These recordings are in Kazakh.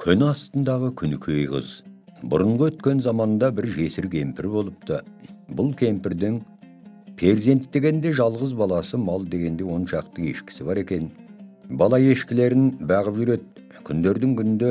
Күн астындағы күнікей қыз. Бұрынғы өткен заманда бір жесір кемпір болыпты. Бұл кемпірдің перзент дегенде жалғыз баласы, мал дегенде 10 шақты ешкісі бар екен. Бала ешкілерін бағып жүреді. Күндердің күнінде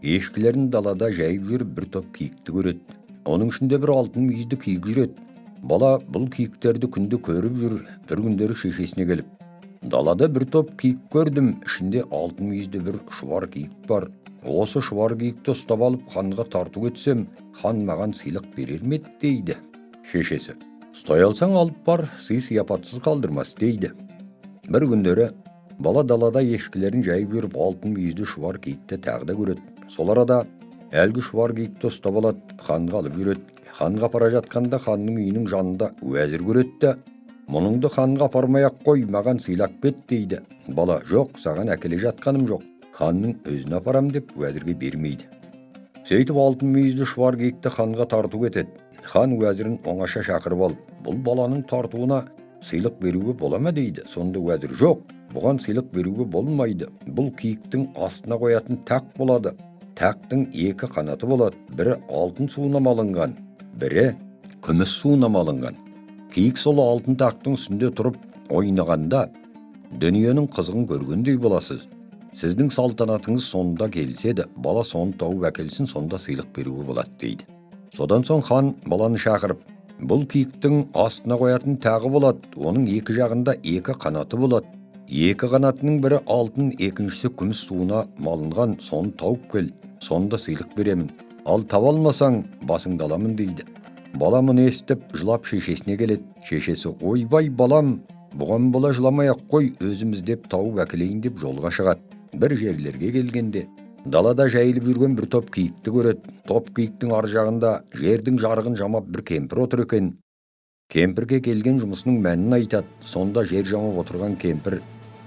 ешкілерін далада жайып жүріп, бір топ киікті көреді. Оның ішінде бір алтын мүйізді киік жүреді. Бала бұл киіктерді күнде көріп жүр. Бір күндері шешесіне келіп: «Далада бір топ киік көрдім, ішінде алтын мүйізді бір шұбар киік бар. Осы шұбар киікті ұстап алып, ханға тарту етсем, хан маған сыйлық берер ме еді?» – дейді. Шешесі: «Ұстай алсаң, алып бар, сый сияпатсыз қалдырмас», – дейді. Бір күндері бала далада ешкілерін жайып жүріп, алтын мүйізді шұбар киікті тағы да көреді. Сол арада әлгі шұбар киікті ұстап алады, ханға алып жүреді. Ханға апара жатқанда, ханның үйінің жанында уәзір көреді де: «Мұныңды ханға апармай ақ қой, маған сыйлап кет», – дейді. Бала: «Жоқ, саған әкеле жатқаным жоқ, ханның өзіне апарам», – деп уәзірге бермейді. Сөйтіп алтын мүйізді шұбар киікті ханға тарту кетеді. Хан уәзірін оңаша шақырып алып: «Бұл баланың тартуына сыйлық беруге бола ма?» – дейді. Сонда уәзір: «Жоқ, бұған сыйлық беруге болмайды. Бұл киіктің астына қоятын тақ болады. Тақтың екі қанаты болады: бірі алтын суына малынған, бірі күміс суына малынған. Киік сол алтын тақтың үстінде тұрып ойнағанда, дүниенің қызығын көргендей боласыз. Сіздің салтанатыңыз сонда келіседі. Бала соны тауып әкелсін, сонда сыйлық беруге болады», – дейді. Содан соң хан баланы шақырып: «Бұл киіктің астына қоятын тағы болады. Оның екі жағында екі қанаты болады. Екі қанатының бірі алтын, екіншісі күміс суына малынған. Соны тауып кел, сонда сыйлық беремін. Ал таба алмасаң, басыңды аламын», – дейді. Бала мұны естіп, жылап шешесіне келеді. Шешесі: «Ойбай, балам, бұған бола жыламай ақ қой, өзім іздеп тауып әкелейін», – деп жолға шығады. Бір жерлерге келгенде, далада жайылып жүрген бір топ киікті көреді. Топ киіктің ар жағында жердің жарығын жамап бір кемпір отыр екен. Кемпірге келген жұмысының мәнін айтады. Сонда жер жамап отырған кемпір: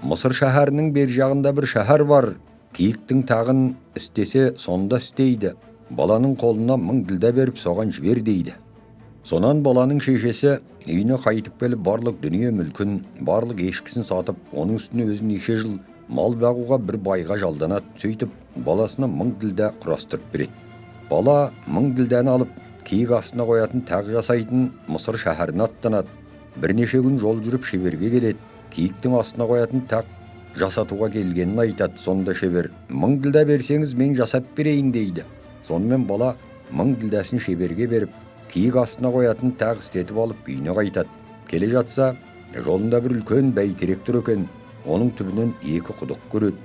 «Мысыр шәһәрінің бер жағында бір шәһәр бар. Киіктің тағын істесе, сонда істейді. Баланың қолына 1000 ділдә беріп, соған жібер», – дейді. Сонан баланың шешесі үйіне қайтып келіп, барлық дүние мүлкін, барлық ешкісін сатып, оның үстіне өзі неше жыл мал бағуға бір байға жалданады. Сөйтіп баласына 1000 ділдә құрастырып береді. Бала 1000 ділдәні алып, киік астына қоятын тақ жасайтын Мысыр шәһәріне аттанады. Бірнеше күн жол жүріп, шеберге келеді. Киіктің астына қоятын тақ жасатуға келгенін айтады. Сонда шебер: «1000 ділдә берсеңіз, мен жасап берейін», – дейді. Сонымен бала 1000 ділдәсін шеберге беріп, киік астына қоятын тақ істетіп алып, үйіне қайтады. Келе жатса, жолында бір үлкен бәйтерек тұр екен. Оның түбінен екі құдық көреді.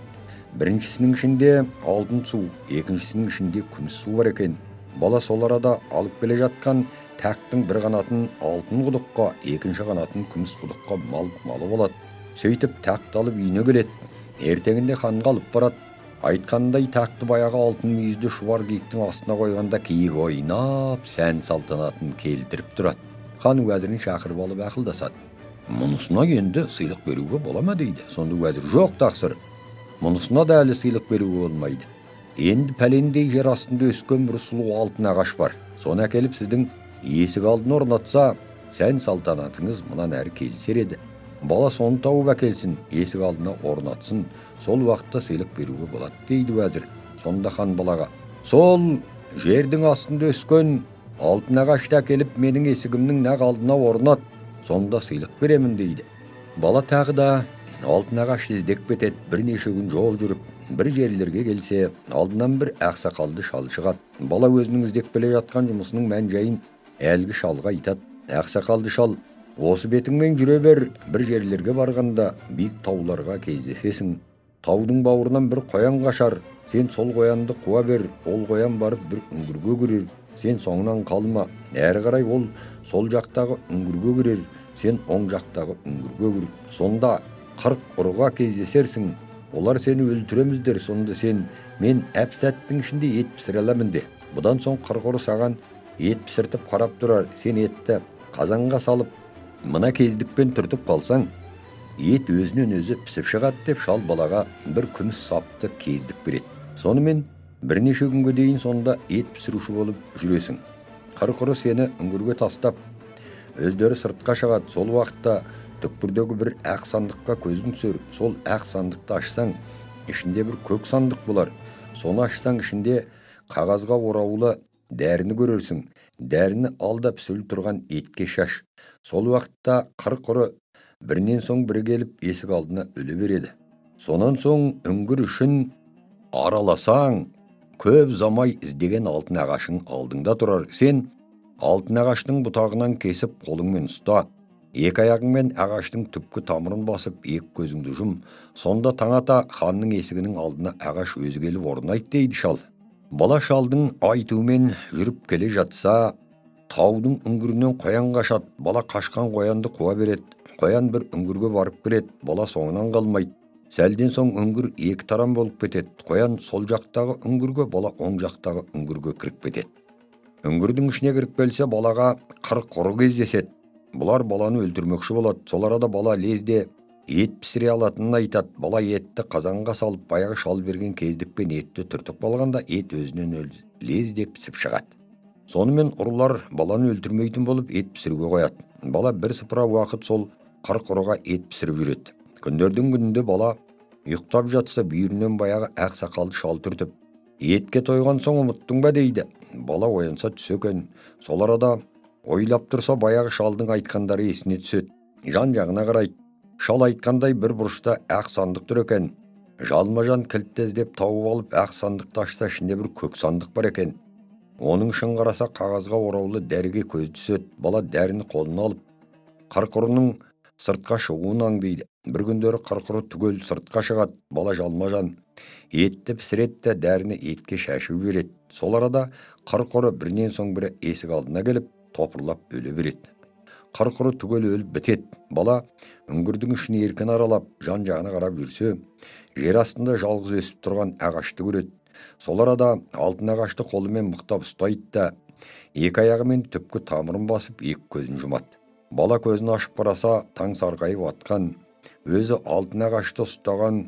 Біріншісінің ішінде алтын су, екіншісінің ішінде күміс су бар екен. Бала сол арада алып келе жатқан тақтың бір қанатын алтын құдыққа, екінші қанатын күміс құдыққа малып малып алады. Сөйтіп тақты алып үйіне келеді. Ертеңінде ханға алып барады. Айтқандай, тақты баяғы алтын мүйізді шұбар киіктің астына қойғанда, киік ойнап, сән салтанатын келтіріп тұрады. Хан уәзірін шақырып алып ақылдасады: «Мұнысына енді сыйлық беруге бола ма?» – дейді. Сонда уәзір: «Жоқ, тақсыр, мұнысына да әлі сыйлық беруге болмайды. Енді пәлендей жер астында өскен бір сұлу алтын ағаш бар. Соны әкеліп, сіздің есік алдына орнатса, сән салтанатыңыз мұнан әрі келісер еді. Бала соны тауып әкелсін, есік алдына орнатсын, сол уақытта сыйлық беруге болады», – дейді уәзір. Сонда хан балаға: «Сол жердің астында өскен алтын ағашты әкеліп, менің есігімнің нақ алдына орнат, сонда сыйлық беремін», – дейді. Бала тағы да алтын ағашты іздеп кетеді. Бірнеше күн жол жүріп, бір жерлерге келсе, алдынан бір ақсақалды шал шығады. Бала өзінің іздеп келе жатқан жұмысының мән жайын әлгі шалға айтады. Ақсақалды шал: «Осы бетіңмен жүре бер. Бір жерлерге барғанда, биік тауларға кездесесің. Таудың бауырынан бір қоян қашар. Сен сол қоянды қуа бер. Ол қоян барып бір үңгірге кірер. Сен соңынан қалма. Әрі қарай ол сол жақтағы үңгірге кірер, сен оң жақтағы үңгірге кір. Сонда 40 ұрыға кездесерсің. Олар сені өлтіреміз дер. Сонда сен: "Мен әп сәттің ішінде ет пісіре аламын" де. Бұдан соң 40 ұры саған ет пісіртіп қарап тұрар. Сен етті қазанға салып, мына кездікпен түртіп қалсаң, ет өзінен өзі пісіп шығады», – деп шал балаға бір күміс сапты кездік береді. «Сонымен бірнеше күнге дейін сонда ет пісіруші болып жүресің. 40 ұры сені үңгірге тастап, өздері сыртқа шығады. Сол уақытта түкпірдегі бір ақ сандыққа көзің түсер. Сол ақ сандықты ашсаң, ішінде бір көк сандық болар. Соны ашсаң, ішінде қағазға ораулы дәріні көрерсің. Дәріні ал да пісулі тұрған етке шаш. Сол уақытта 40 ұры бірінен соң бірі келіп есік алдына өле береді. Сонан соң үңгір үшін араласаң, көп ұзамай іздеген алтын ағашың алдыңда тұрар. Сен алтын ағаштың бұтағынан кесіп қолыңмен ұста. Екі аяғыңмен ағаштың түпкі тамырын басып, екі көзіңді жұм. Сонда таң ата ханның есігінің алдына ағаш өзі келіп орнайды, дейді шал. Бала шалдың айтуымен жүріп келе жатса, таудың үңгірінен қоян қашады. Бала қашқан қоянды қуа береді. Қоян бір үңгірге барып кіреді, бала соңынан қалмайды. Сәлден соң үңгір екі тарам болып кетеді. Қоян сол жақтағы үңгірге, бала оң жақтағы үңгірге кіріп кетеді. Үңгірдің ішіне кіріп келсе, балаға 40 ұры кездеседі. Бұлар баланы өлтірмекші болады. Сол арада бала лезде ет пісіре алатынын айтады. Бала етті қазанға салып, баяғы шал берген кездікпен етті түртіп қалғанда, ет өзінен өзі лезде пісіп шығады. Сонымен ұрылар баланы өлтірмейтін болып, ет пісіруге қояды. Бала бір сыпыра уақыт сол 40 ұрыға ет пісіріп жүреді. Күндердің күнінде бала ұйықтап жатса, бүйірінен баяғы ақ сақалды шал түртіп, етке тойған соң ұмыттың ба дейді. Бала оянса түсі екен. Сол арада ойлап тұрса, баяғы шалдың айтқандары есіне түседі. Жан жағына қарайды. Шал айтқандай бір бұрышта ақ сандық тұр екен. Жалма-жан кілтті іздеп тауып алып, ақ сандықты ашса, ішінде бір көк сандық бар екен. Оның ішін қараса, қағазға ораулы дәріге көз түседі. Бала дәріні қолына алып, 40 ұрының сыртқа шығуын аңдиды. Бір күндері 40 ұры түгел сыртқа шығады. Бала жалма-жан етті пісіреді де дәріні етке шашып береді. Сол арада 40 ұры бірінен соң бірі есік алдына келіп, топырлап өле береді. 40 ұры түгел өліп бітеді. Бала үңгірдің ішін еркін аралап, жан жағына қарап жүрсе, жер астында жалғыз өсіп тұрған ағашты көреді. Сол арада алтын ағашты қолымен мықтап ұстайды да, екі аяғымен түпкі тамырын басып, екі көзін жұмады. Бала көзін ашып қараса, таң сарғайып атқан, өзі алтын ағашты ұстаған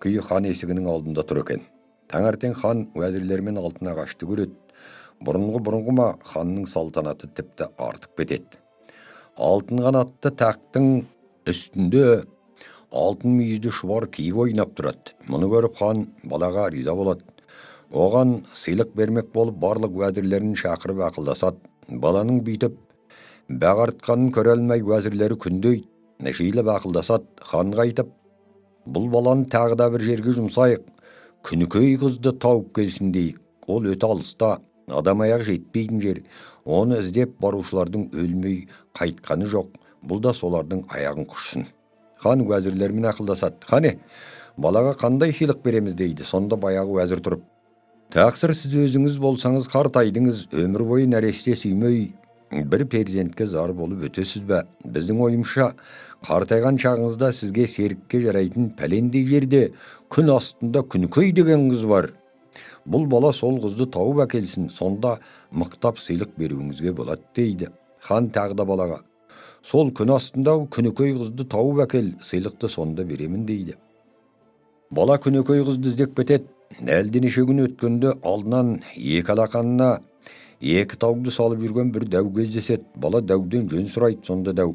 күйі хан есігінің алдында тұр екен. Таңертең хан уәзірлерімен алтын ағашты көреді. Бұрынғы ма, ханның салтанаты тіпті артып кетеді. Алтын қанатты тақтың үстінде алтын мүйізді шұбар киік ойнап тұрады. Мұны көріп хан балаға риза болады. Оған сыйлық бермек болып барлық уәзірлерін шақырып ақылдасады. Баланың бүйтіп бақ артқанын көре алмай уәзірлері күндейді, жиылып ақылдасады. Ханға айтып, бұл баланы тағы да бір жерге жұмсайық, Күнікей қызды тауып келсін дейік. Ол өте алыста, адам аяғы жетпейтін жер. Оны іздеп барушылардың өлмей қайтқаны жоқ. Бұл да солардың аяғын құшсын. Хан уәзірлермен ақылдасады. Қане, балаға қандай сыйлық береміз дейді. Сонда баяғы уәзір тұрып, тақсыр, сіз өзіңіз болсаңыз қартайдыңыз, өмір бойы нәресте сүймей бір перзентке зар болып өтесіз бе? Біздің ойымша, қартайған шағыңызда сізге серікке жарайтын пәлендей жерде күн астында Күнікей деген қыз бар. Бұл бала сол қызды тауып әкелсін, сонда мықтап сыйлық беруіңізге болады дейді. Хан тағы да балаға, сол күн астындағы Күнікей қызды тауып әкел, сыйлықты сонда беремін дейді. Бала Күнікей қызды іздеп кетеді. Әлденеше күн өткенде алдынан екі алақанына екі тауды салып жүрген бір дәу кездеседі. Бала дәуден жөн сұрайды. Сонда дәу,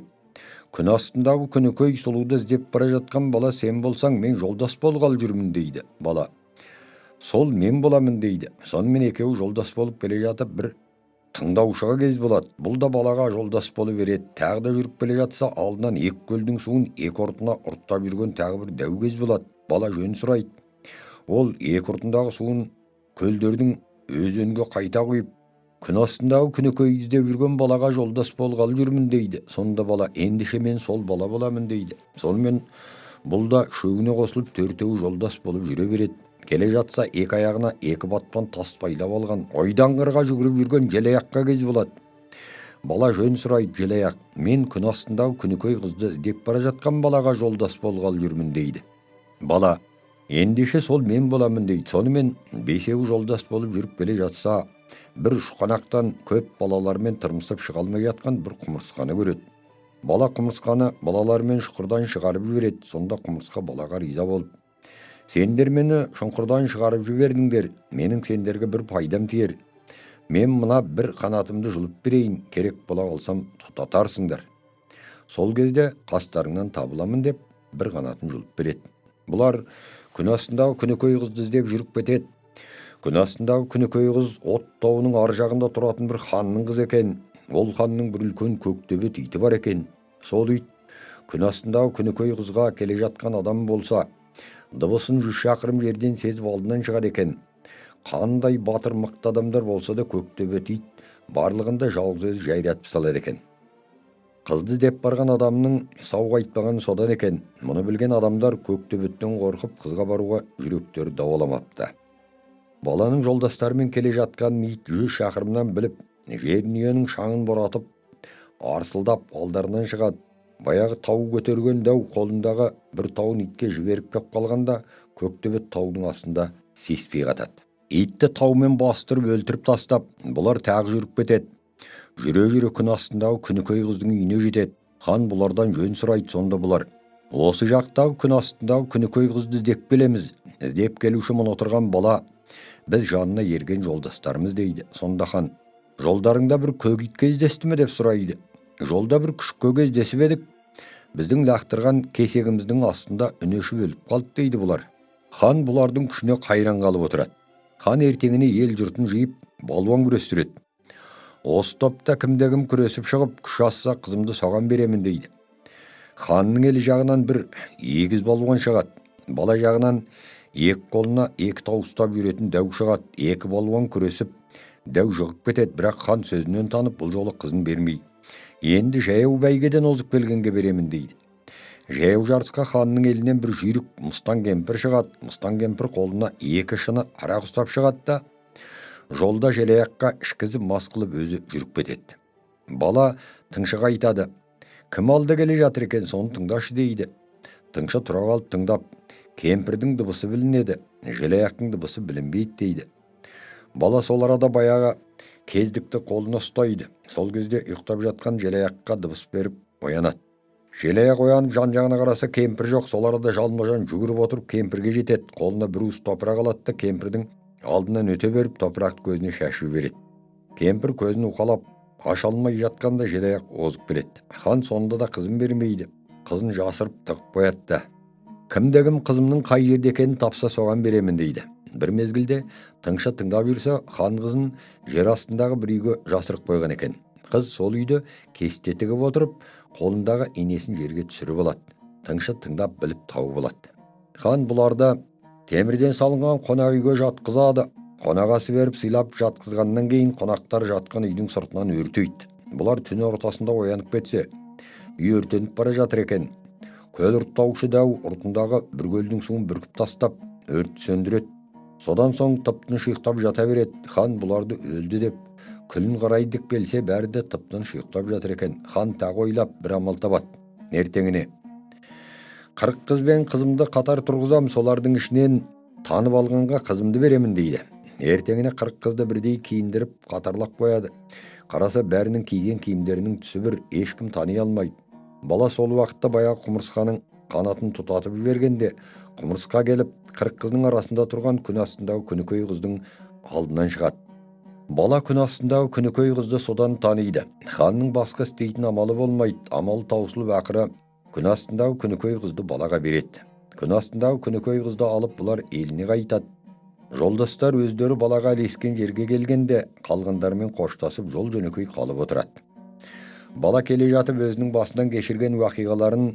күн астындағы Күнікей сұлуды іздеп бара жатқан бала сен болсаң, мен жолдас болғалы жүрмін дейді. Бала, сол мен боламын дейді. Сонымен екеуі жолдас болып келе жатып, бір тыңдаушыға кез болады. Бұл да балаға жолдас болып береді. Тағы да жүріп келе жатса, алдынан екі көлдің суын екі ұртына ұрттап жүрген тағы бір дәу кез болады. Бала жөн сұрайды. Ол екі ұртындағы суын көлдердің өзенге қайта құйып, күн астындағы Күнікейді іздеп жүрген балаға жолдас болғалы жүрмін дейді. Сонда бала, ендеше мен сол бала боламын дейді. Сонымен бұл да үшеуіне қосылып, төртеуі жолдас болып жүре береді. Келе жатса, екі аяғына екі батпан тас байлап алған, ойдан қырға жүгіріп жүрген желаяққа кез болады. Бала жөн сұрайды. Желаяқ, мен күн астындағы Күнікей қызды іздеп бара жатқан балаға жолдас болғалы жүрмін дейді. Бала, ендеше сол мен боламын дейді. Сонымен бесеуі жолдас болып жүріп келе жатса, бір ұшқанақтан көп балалармен тырмысып шыға алмай жатқан бір құмырсқаны көреді. Бала құмырсқаны балалармен шұқырдан шығарып жібереді. Сонда құмырсқа балаға риза болып, сендер мені шұңқырдан шығарып жібердіңдер, менің сендерге бір пайдам тиер. Мен мына бір қанатымды жұлып берейін, керек бола қалсам тұтатарсыңдар. Сол кезде қастарыңнан табыламын деп бір қанатын жұлып береді. Бұлар күн астындағы Күнікей қызды іздеп жүріп кетеді. Күн астындағы Күнікей қыз от тауының ар жағында тұратын бір ханның қызы екен. Ол ханның бір үлкен көк төбет иті бар екен. Сол ит күн астындағы Күнікей қызға келе жатқан адам болса, дыбысын 100 шақырым жерден сезіп алдынан шығады екен. Қандай батыр мықты адамдар болса да көк төбет ит барлығында жалғыз өзі жайратып салады екен. Қызды іздеп барған адамның сау қайтпағаны содан екен. Мұны білген адамдар көк төбеттен қорқып, қызға баруға жүректері дауаламапты. Баланың жолдастарымен келе жатқан ит 100 шақырымнан біліп, жер дүниенің шаңын боратып, арсылдап алдарынан шығады. Баяғы тау көтерген дәу қолындағы бір тауын итке жіберіп кеп қалғанда, көк төбет таудың астында сеспей қатады. Итті таумен бастырып өлтіріп тастап, бұлар тағы жүріп кетеді. Жүре-жүре күн астындағы Күнікей қыздың үйіне жетеді. Хан бұлардан жөн сұрайды. Сонда бұлар: осы жақтағы күн астындағы Күнікей қызды іздеп келеміз. Іздеп келуші мұны отырған бала, біз жанына ерген жолдастарымыз, дейді. Сонда хан: жолдарыңда бір көк ит кездесті ме, деп сұрайды. Жолда бір күшікке кездесіп едік, біздің лақтырған кесегіміздің астында үні өшіп өліп қалды, дейді бұлар. Хан бұлардың күшіне қайран қалып отырады. Хан ертеңіне ел жұртын жиып, балуан күрестіреді. Осы топта кімде-кім күресіп шығып, күш асса, қызымды соған беремін, дейді. Ханның елі жағынан бір егіз балуан шығады. Бала жағынан екі қолына екі тау ұстап жүретін дәу шығады. Екі балуан күресіп, дәу жығып кетеді. Бірақ хан сөзінен танып, бұл жолы қызын бермей, енді жаяу бәйгеден озып келгенге беремін, дейді. Жаяу жарысқа ханның елінен бір жүйрік мыстан кемпір шығады. Мыстан кемпір қолына екі шыны арақ ұстап шығады да, жолда желаяққа ішкізіп мас қылып өзі жүріп кетеді. Бала тыңшыға айтады: кім алда келе жатыр екен, соны тыңдашы, дейді. Тыңшы тұра қалып тыңдап, кемпірдің дыбысы білінеді, желаяқтың дыбысы білінбейді, дейді. Бала сол арада баяғы кездікті қолына ұстайды. Сол кезде ұйықтап жатқан желаяққа дыбыс беріп оянады. Желаяқ оянып жан-жағына қараса, кемпір жоқ. Сол арада жалма-жан жүгіріп отырып кемпірге жетеді. Қолына бір уыс топырақ алады да, кемпірдің алдынан өте беріп топырақты көзіне шашып жібереді. Кемпір көзін уқалап аша алмай жатқанда желаяқ озып келеді. Хан сонда да қызын бермейді. Қызын жасырып тығып қояды да, кімде-кім қызымның қай жерде екенін тапса, соған беремін, дейді. Бір мезгілде тыңшы тыңдап жүрсе, хан қызын жер астындағы бір үйге жасырып қойған екен. Қыз сол үйде кесте тігіп отырып, қолындағы инесін жерге түсіріп алады. Тыңшы тыңдап біліп тауып алады. Хан бұларды темірден салынған қонақ үйге жатқызады. Қонақ асы беріп сыйлап жатқызғаннан кейін қонақтар жатқан үйдің сыртынан өртейді. Бұлар түн ортасында оянып кетсе, үй өртеніп бара жатыр екен. Көл ұрттаушы дәу ұртындағы бір көлдің суын бүркіп тастап, өртті сөндіреді. Содан соң тып-тыныш ұйықтап жата береді. Хан бұларды өлді деп, күлін қарайды деп келсе, бәрі де тып-тыныш ұйықтап жатыр екен. Хан тағы ойлап бір амал табады. Ертеңіне 40 қыз бен қызымды қатар тұрғызам, солардың ішінен танып алғанға қызымды беремін, дейді. Ертеңіне 40 қызды бірдей киіндіріп қатарлап қояды. Қараса, бәрінің киген киімдерінің түсі бір, ешкім тани алмайды. Бала сол уақытта баяғы құмырсқаның қанатын тұтатып жібергенде, құмырсқа келіп 40 қыздың арасында тұрған күн астындағы Күнікей қыздың алдынан шығады. Бала күн астындағы Күнікей қызды содан таниды. Ханның басқа істейтін амалы болмайды. Амал таусылып ақыры күн астындағы Күнікей қызды балаға береді. Күн астындағы Күнікей қызды алып бұлар еліне қайтады. Жолдастар өздері балаға ілескен жерге келгенде, қалғандарымен қоштасып жол жөнекей қалып отырады. Бала келе жатып өзінің басынан кешірген уақиғаларын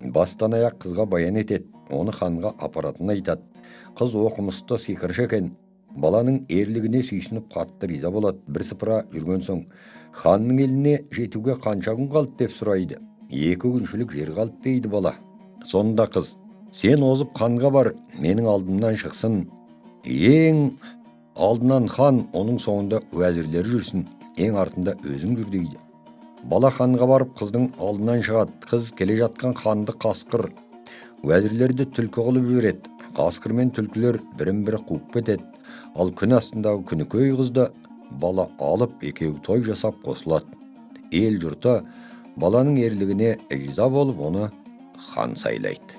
бастан аяқ қызға баян етеді. Оны ханға апаратынын айтады. Қыз оқымысты сиқыршы екен. Баланың ерлігіне сүйсініп қатты риза болады. Бірсыпыра жүрген соң, ханның еліне жетуге қанша күн қалды, деп сұрайды. 2 күншілік жер қалды, дейді бала. Сонда қыз: сен озып ханға бар, менің алдымнан шықсын. Ең алдынан хан, оның соңында уәзірлер жүрсін, ең артында өзің жүр, дейді. Бала ханға барып қыздың алдынан шығады. Қыз келе жатқан ханды қасқыр, уәзірлерді түлкі қылып жібереді. Қасқыр мен түлкілер бірін-бірі қуып кетеді. Ал күн астындағы Күнікей қызды бала алып, екеуі той жасап қосылады. Ел жұрты баланың ерлігіне риза болып, оны хан сайлайды.